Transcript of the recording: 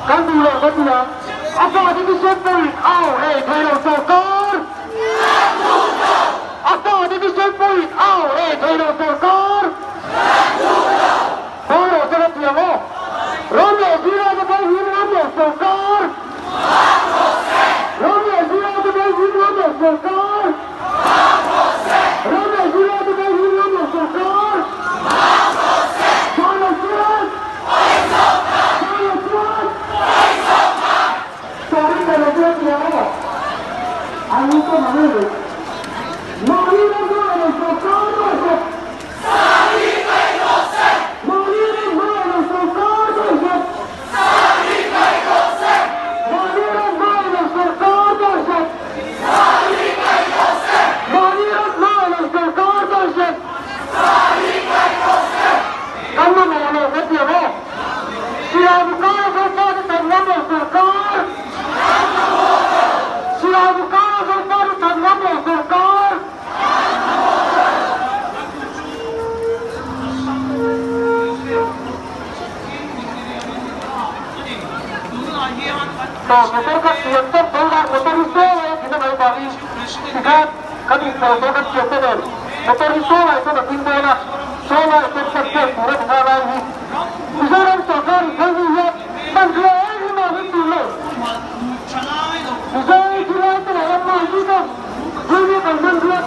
Kan duh lo kan ti ang. A fate thisen pawhin au ei thei lo sawrkar. A fate thisen pawhin au ei thei lo sawrkar. Hmang rawh se ka ti ang aw. Ram leh zirlai te pawh him ngam lo sawrkar. Ram leh zirlai te pawh him ngam lo sawrkar. Ram leh zirlai te pawh him ngam lo sawrkar. Chhana chuan. Chhana chuan. Sorry ka lo ti ang aw. An inchawm ang em? Mahni ram hmangaih lo sawrkar rawh se. Mahni ram hmangaih lo sawrkar rawh se. Mahni ram hmangaih lo sawrkar rawh se. Mahni ram hmangaih lo sawrkar rawh se. Kan mamawh lo kan ti ang aw. Silai Bukara Zofate chan ngam lo sawrkar. Silai Bukara Zofate chan ngam lo sawrkar. Motor kha siam tawp tho la, motor hi saw lai a thin a ngaih vangin tikhan kan inpawh tawh kan siam te nen motor hi saw lai chuan a ding dawn a, saw lai chuan kan pek tur a ni nghal lai hi Mizoram sorkar in phei ni hian hmanrua engmah hi tul lo. Mizo thilai te leh ram mahni te Junior kan hman.